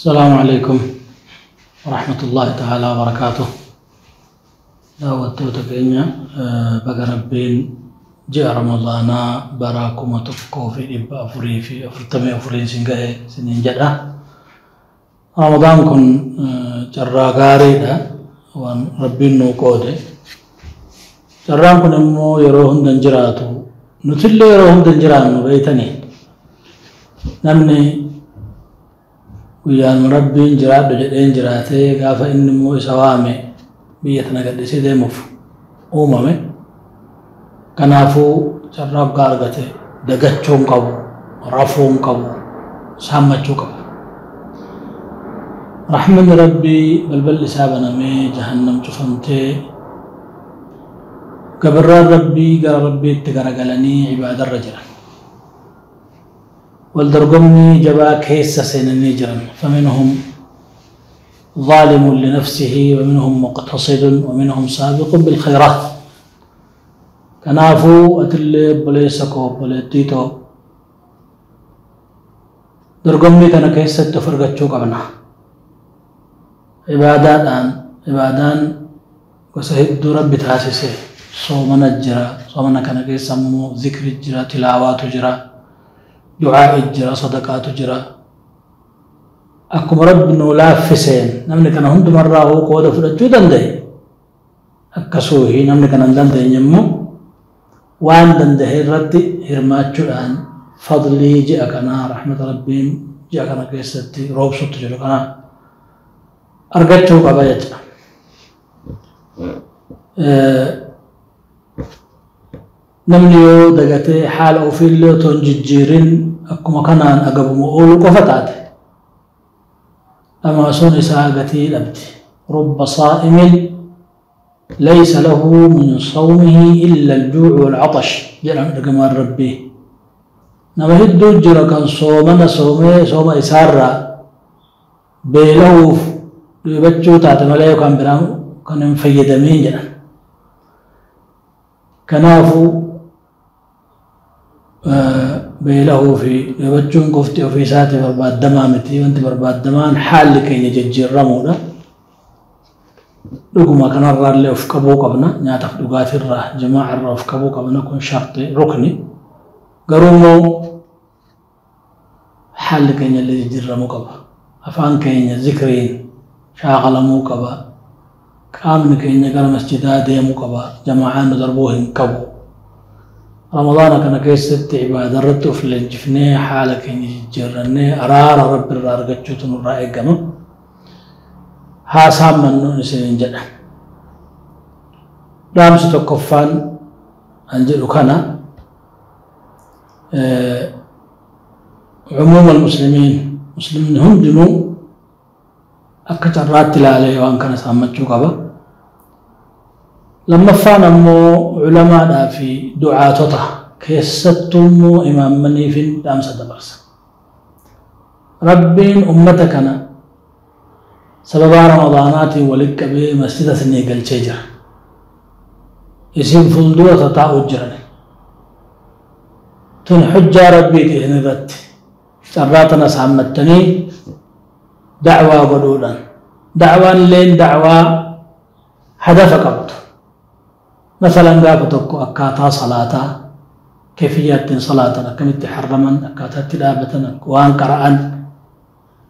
السلام عليكم ورحمة الله تعالى وبركاته. Daawwattoota keenya, baga Rabbiin ji'a Ramadaanaa bara 1444n isin gahe isiniin jedha. Ramadaan kun carraa gaariidha, waan Rabbiin nuu qoode. Carraan kun immoo yeroo hunda hin jiraatu. Nutillee yeroo hunda hin jiraannu, beeytanii. Namni guyyaan Rabbiin jiraadhu jedheen jiraatee, gaafa inni immoo isa waame biyya tana gadhiisee deemuuf uumame. Kanaafuu carraa waggaa argate dagachuu hin qabu, rafuu hin qabu, saammachuu qaba. Rahmanni Rabbii balballi isaa banamee, jahannam cufamtee, gabarraan Rabbii gara Rabbiitti garagalanii ibaadarra jiran. Wal dorgommii jabaa keessa seenanii jiran. فمنهم ظالم لنفسه ومنهم مقتصد ومنهم سابق بالخيرات. Kanaafuu atillee, obboleessa koo, obboleettii too, dorgommii kana keessatti of argachuu qabna. Ibaadaadhaan, ibaadaan gosa hedduu Rabbi taasise. Soomana jira, soomana kana keessa immoo zikri jira, tilaawaatu jira, du'aa'i jira, sadaqaatu jira. Akkuma Rabbi nuu laaffiseen namni kana hundumarraa hoo qooda fudhachuu danda'e akkasuuhi, namni kana hin dandeenye immoo waan danda'e irratti hirmaachuudhaan fadlii ji'a kanaa, rahmata Rabbiin ji'a kana keessatti roobsutti jiru kana argachuu qaba jechuudha. Namni yoo dagatee haala ofiillee otoo hin jijjiirin akkuma kanaan agabuma ooluu qofa taate, dhamaasuun isaa gatii dhabdi. رب صائم ليس له من صومه إلا الجوع والعطش jedhan ergamaan Rabbii. Nama hedduu jira kan soomana soomee sooma isaarraa beela'uuf dheebachuu taate malee yookaan biraan kan hin fayyadamiin jedhan. Kanaafuu beela'uu fi dheebachuun qofti ofii isaatii barbaadamaa miti. Wanti barbaadamaan haalli keenya jijjiirramuudha. Dhuguma kanarraallee of qabuu qabna. Nyaataaf dhugaatirraa, jimaa'arraa of qabuu qabna. Kun sharti, rukni. Garuu immoo haalli keenya illee jijjiirramuu qaba. Afaan keenya zikriin shaakalamuu qaba. Qaamni keenya gara masjidaa deemuu qaba. Jamaa'aan nu darbuu hin qabu. Ramadaana kana keessatti ibaada irratti of leenjifnee, haala keenya jijjiirrannee, araara Rabbi irraa argachuutu nurraa eegama. Haa saammannuun isiniin jedha. Dhaamsi tokkoffaan an jedhu kana عموم المسلمين, muslimni hundinuu akka carraatti ilaalee waan kana saammachuu qaba. Lammaffaan ammoo culamaadhaa fi du'aatota, keessattuu immoo imaammaniifin dhaamsa dabarsa. Rabbiin ummata kana sababaa Ramadaanaatiin walitti qabee masjida isinii galchee jira. Isin fuuldura tataa'u jiran. Tun hujjaa Rabbiiti isin irratti. Carraa tana saammattanii da'waa godhuudhaan. Da'waan illeen da'waa hadafa qabdu. Masalan, gaafa tokko akkaataa salaataa, kayfiyyaa ittiin salaatan, akkamitti harraman, akkaataa itti dhaabatan, waan qara'an,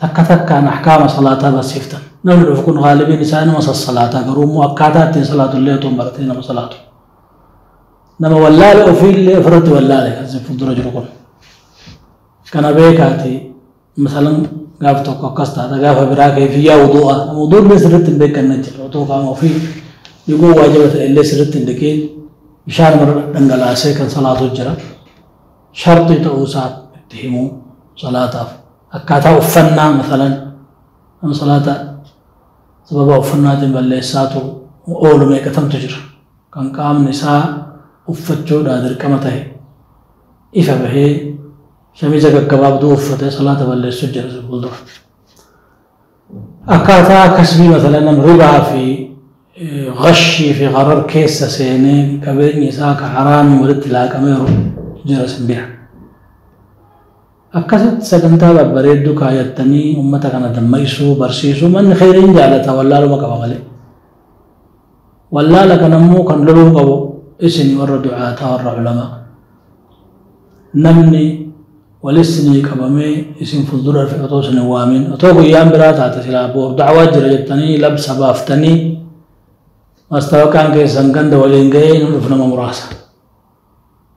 takka takkaan ahkaama salaataa barsiiftan. Namni dhufu kun gaalibiin isaa nama sassalaataa, garuu immoo akkaataa ittiin salaatu illee otoo hin baratin nama salaatu. Nama wallaale ofiillee ofirratti wallaale kan isin fuuldura jiru kun. Kana beekaati, masalan gaafa tokko akkas taata, gaafa biraa kayfiyyaa wudu'a. Nama wudu'ullee sirriitti hin beekanne jira. Otoo qaama ofii dhiquu waajiba ta'e illee sirriitti hin dhiqiin bishaan mara dhangalaasee kan salaatu jira. Sharxii ta'uu isaa itti himuu salaataaf. Akkaataa uffannaa, masalan nama salaata sababa uffannaatiin balleessaa turu oolu meeqatamtu jira. Kan qaamni isaa uffachuudhaa dirqama ta'e ifa bahee shamiza gaggabaabduu uffatee salaata balleessu jira fuuldura. Akkaataa kasbii, masalan nam ribaa fi gashii fi gharar keessa seenee qabeenyi isaa ka haraamii walitti laaqameeru jira simbira. Akkasitti sagantaa babbareedduu kaayattanii uummata kana dammaysuu barsiisuu manni kheyriin jaalata wallaaluma qaba malee. Wallaala kanammoo kan loluu qabu isin warra du'aataa warra ulamaa. Namni walissinii qabamee isin fuuldura dhufe otoo isin hin waamin otoo guyyaan biraa taate silaa boor da'waa jira jettanii labsa baaftanii mastaawaqaan keessan ganda waliin ga'ee nu dhufu nama muraasa.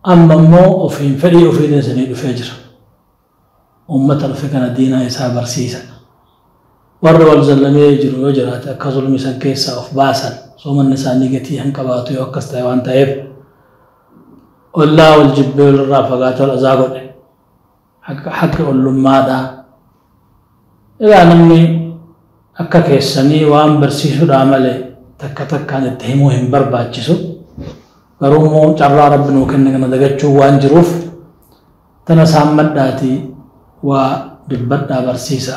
Amma immoo ofiin fedhii ofiitiin isinii dhufee jira. Uummata dhufe kana diinaa isaa barsiisa. Warra wal zallamee jiru yoo jiraate akka zulmi san keessaa of baasan soomanni isaanii gatii hin qabaatu yoo akkas ta'e waan ta'eef ollaa wal jibbee walirraa fagaatee wal azaa godhe haqqi ollummaadha. Egaa namni akka keessanii waan barsiisuudhaa malee takka takkaan itti himuu hin barbaachisu. Garuu immoo carraa rabbi nuu kenne kana dagachuu waan jiruuf tana saammadhaatii waa dubbadhaa barsiisa.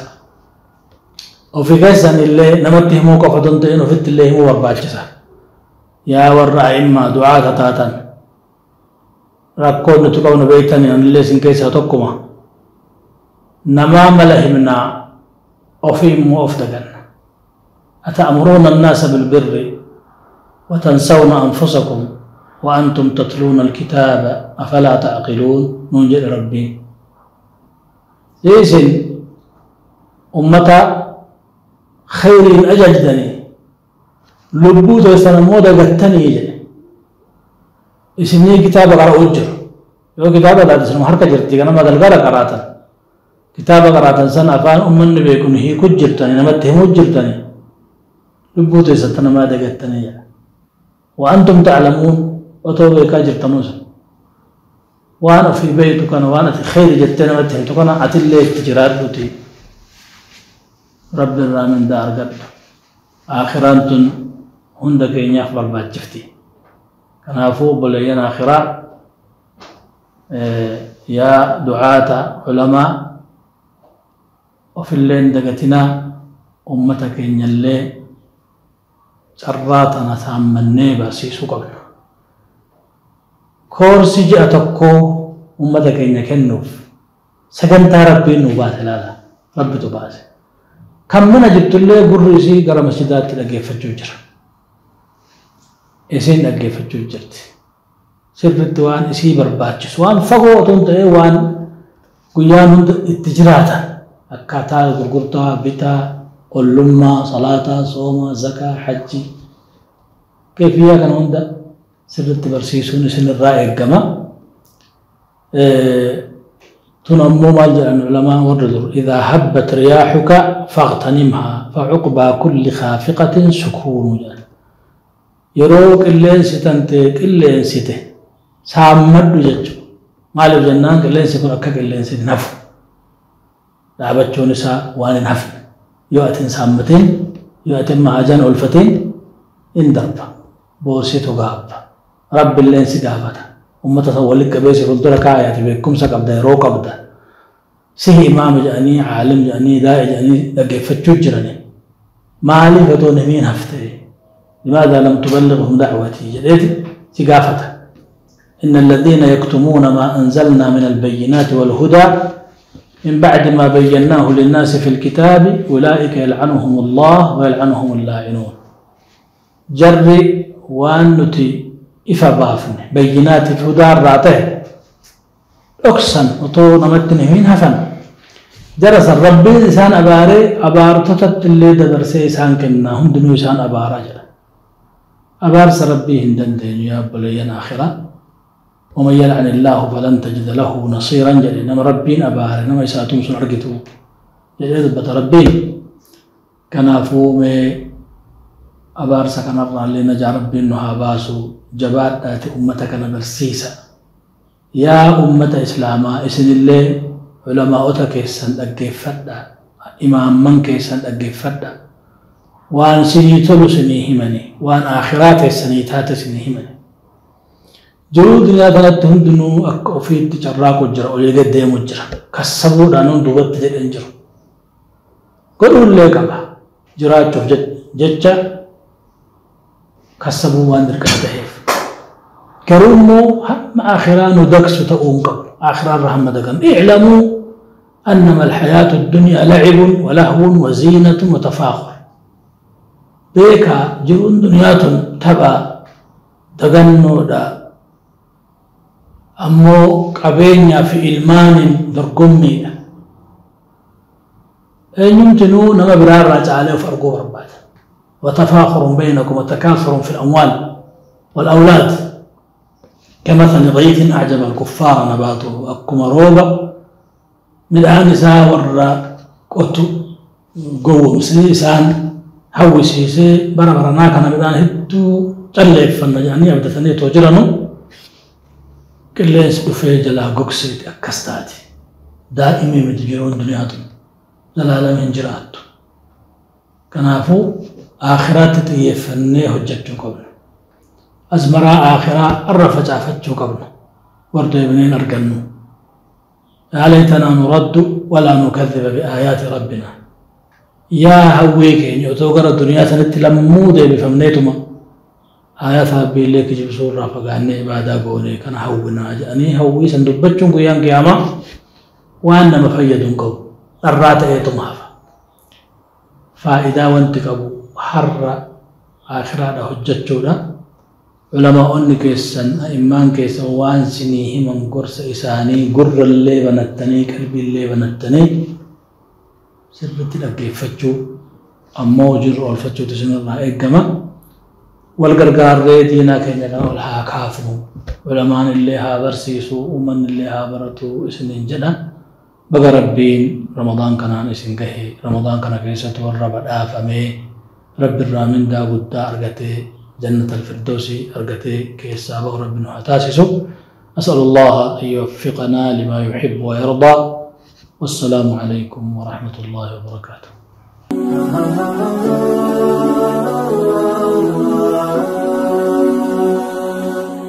Ofii keessan illee namatti himuu qofa otoo hin ta'in ofitti illee himuu barbaachisa. Yaa warra a'immaa du'aata taatan rakkoon nuti qabnu beektanii anillee isin keessaa tokkuma. Namaa mala himnaa ofii immoo of daganna. Ata'muruuna annaasa bilbirri watansawna anfusakum wa antum tatluuna alkitaaba afalaa ta'qiluun nuun jedhe rabbiin. Isin ummata khayriin ajajdanii lubbuu teessan ammoo dagattanii jedhe. Isinii kitaaba qara'uu jiru. Yoo kitaaba taate isinuma harka jirti ganama galgala qaraatan. Kitaaba qaraatan san afaan ummanni beekun hiikuu jirtanii namatti himuu jirtanii lubbuu teessan namaa dagattanii jedha. Wa antum ta'lamuun otoo beekaa jirtanuu sun. Waan ofii beektu kana waan ati khayri jettee namatti himtu kana atillee itti jiraadhuti. Rabbi irraa mindaa argadhu. Aakhiraan tun hunda keenyaaf barbaachifti. Kanaafuu obboleeyyan aakhiraa yaa du'aata ulamaa ofillee hin dagatinaa ummata keenyallee carraa tana saammannee barsiisuu qabna. Koorsi ji'a tokkoo ummata keenya kennuuf sagantaa rabbiin nu baase laala rabbitu baase. Kan mana jirtullee gurri isii gara masjidaatti dhaggeeffachuu jira. Isiin dhaggeeffachuu jirti. Sirriitti waan isii barbaachisu waan fagoo otoo hin ta'in waan guyyaan hunda itti jiraatan akkaataa gurgurtaa, bitaa, ollummaa, salaataa, sooma, zakaa, hajji keefiyyaa kana hunda sirriitti barsiisuun isinirraa eegama. Tun ammoo maal jedhan ulamaan warri dur idhaa habbat riyaaxuka faghtanimhaa facuqbaa kulli khaafiqatin sukuunu jedhan. Yeroo qilleensi tante qilleensite saammadhu jechuudha. Maaliif jennaan qilleensi kun akka qilleensi hin hafu. Dhaabachuun isaa waan hin hafne. Yoo ati hin saammatin, yoo ati hin haajaan oolfatin hin darba. Boositu gaabba. Rabbi illeen si gaafata. Uummata san walitti qabee si fuuldura kaayate beekumsa qabda yeroo qabda. Sihi imaama jedhanii, caalim jedhanii, daa'i jedhanii dhaggeeffachuu jirani. Maaliif otoo hin himiin hafte? Limaadhaa lam tuballighum da'watii jedheeti si gaafata. إن الذين يكتمون ما أنزلنا من البينات والهدى من بعد ما بيناه للناس في الكتاب أولئك يلعنهم الله ويلعنهم اللاعنون. جري وأنتي إفا بافن بينات الهدى راته أقسم وطو نمتن همين هفن جرس الرب إنسان أباري أبارتت اللي دبرسي إنسان كنا هم دنو إنسان أبارا جرى أبارس ربي هندن دين يا بليان آخرة ومن يلعن الله فلن تجد له نصيرا جل إنما ربين أباري إنما يساتون سن أرقتو جل ربين كنافو مي أبارس كنرى اللي نجا ربي إنها باسو جبات أمتك نبرسيسا يا أمة إسلاما إسن اللي علماء كيسان أجفدا إمام من كيسان أجفدا وأن سني تلو سني همني وأن آخرات سني تات سني همني جرود دنيا تنت هندنو أكوفيت تجراك وجرا وليجد ديم وجرا كسبوا دانون دوبت جد انجر قلوا اللي كذا جرا شوف جد جتة كسبوا وان دركتهيف كرومو هم آخران ودكس تؤون قبل آخران رحمة دكان اعلموا أنما الحياة الدنيا لعب ولهو وزينة وتفاخر. beekaa jiruun duniyaa tun tapha dagannoodha, ammoo qabeenyaa fi ilmaaniin dorgommiidha. Eenyumtinuu nama biraarraa caalee of arguu barbaada. وتفاخر بينكم وتكاثر في الأموال والأولاد كمثل غيث أعجب الكفار نباته. أكما روبا midhaan isaa warra qotu gowwomsee isaan hawwisiisee bara baranaa kana midhaan hedduu calleeffanna jedhanii abdatanii otoo jiranu qilleensi dhufee jalaa gogseeti. Akkas taati, daa'imii miti jiruun duniyaa tun, zalaalama hin jiraattu. Kanaafuu aakhiraatti xiyyeeffannee hojjechuu qabna. Azmaraa aakhiraa irra facaafachuu qabna, war deebineen argannu. يا ليتنا نرد ولا نكذب بآيات ربنا. Yaa hawwii keenya, otoo gara duniyaa sanatti lammuu deebifamneetuma aayaata Rabbii illee kijibsuu irraa fagaannee ibaadaa goone kana hawwinaa jedhanii hawwii san dubbachuun guyyaan qiyaamaa waan nama fayyadu hin qabu, dharraa ta'eetuma hafa. Faayidaa wanti qabu har'a aakhiraadha hojjechuudha. Ulamaa'onni keessan, a'immaan keessan waan sinii himan gorsa isaanii gurrallee banattanii qalbiillee banattanii sirriitti dhaggeeffachuu, ammoo hojiirra oolfachuutu isinirraa eeggama. Wal gargaarree diinaa keenya kana ol haa kaafnu, ulamaan illee haa barsiisu, uummanni illee haa baratu isiniin jedha. Baga Rabbiin Ramadaan kanaan isin gahe. Ramadaan kana keessatti warra badhaafamee Rabbi irraa mindaa guddaa argatee jannata alfirdoosi argatee keessaa bahu Rabbi nu haa taasisu. أسأل الله أن يوفقنا لما يحب ويرضى، والسلام عليكم ورحمة الله وبركاته.